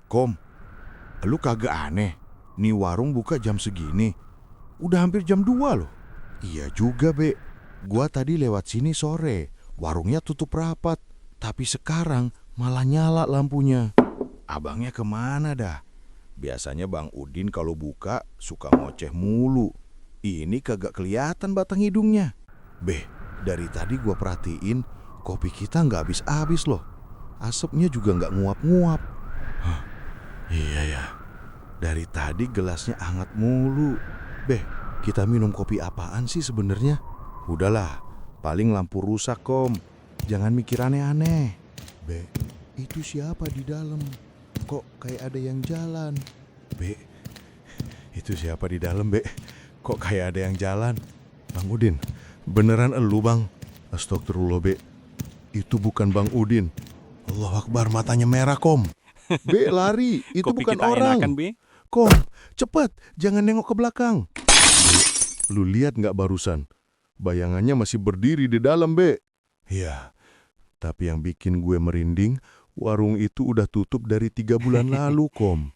Kom, lu kagak aneh? Nih warung buka jam segini. Udah hampir jam 2 loh. Iya juga, Be. Gua tadi lewat sini sore. Warungnya tutup rapat. Tapi sekarang malah nyala lampunya. Abangnya kemana dah? Biasanya Bang Udin kalau buka suka ngoceh mulu. Ini kagak kelihatan batang hidungnya. Be, dari tadi gua perhatiin kopi kita nggak habis-habis loh. Asapnya juga nggak nguap-nguap. Iya ya, dari tadi gelasnya hangat mulu. Be, kita minum kopi apaan sih sebenarnya? Udahlah, paling lampu rusak, Kom. Jangan mikir aneh-aneh. Be, itu siapa di dalam? Kok kayak ada yang jalan? Be, itu siapa di dalam, Be? Kok kayak ada yang jalan? Bang Udin, beneran elu, Bang? Astagfirullah, Be. Itu bukan Bang Udin. Allah Akbar, matanya merah, Kom. Be, lari. Itu Kopi bukan kita enakan, orang. Be. Kom, cepet. Jangan nengok ke belakang. Be, lu lihat nggak barusan? Bayangannya masih berdiri di dalam, Be. Iya, tapi yang bikin gue merinding, warung itu udah tutup dari 3 bulan lalu, Kom.